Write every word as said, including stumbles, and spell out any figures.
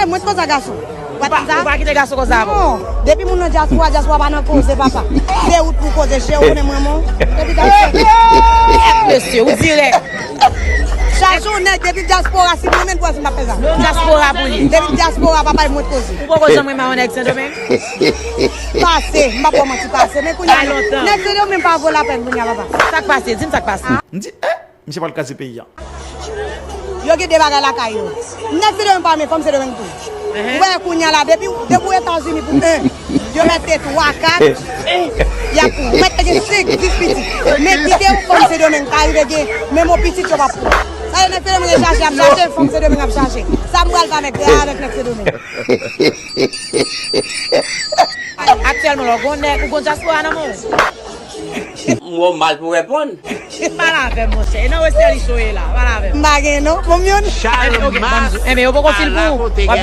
Mwen t konsa gason. Ou pa, ou pa kite gason konsa avè w? Non. Depi moun nan dyaspora, dyaspora pa nan koze, papa. Se ou t pou koze, cheri, ou konnen mwen, mon. Depi dyaspora. Mesye, ou dirèk. Chache yon nèg depi dyaspora, si mwen menm pou si m pa fè sa. Dyaspora pou li. Depi dyaspora, papa, e mwen t koze. Ou poko janm renmen yon nèg Sendomeng? Pase, m pa pou manti pase. Men kounye a, nèg Sendomeng pa vo lapèn kounye a, papa. Sa k pase? Di m sa k pase. M di, eh, misye pral kraze peyi a. Yo gen de bagay lakay yo. Nèg Sendomeng pa renmen fanm Sendomeng tou. Ou wè kounye a la, depi, depi w Etazini pou en, yo mete twa, kat, y ap, ou mèt gen senk, dis pitit. Men kite yon fanm Sendomeng ka rive gen menm yon pitit yo p ap pran. Sa yo nèg Sendomeng ap chache, ap chache, fanm Sendomeng ap chache. Sa m pral fè avèk, avèk nèg Sendomeng. Aktyèlman, lè w gon nèg, ou gon dyaspora nan men w. M wè w mal pou reponn. Pale avè m, monchè. E nan Western Show ye la. Pale avè m. M pa gen non. Bon, m yon. Ebyen, ok, ban m di w. Ebyen, yo poko fil pou ou. W ap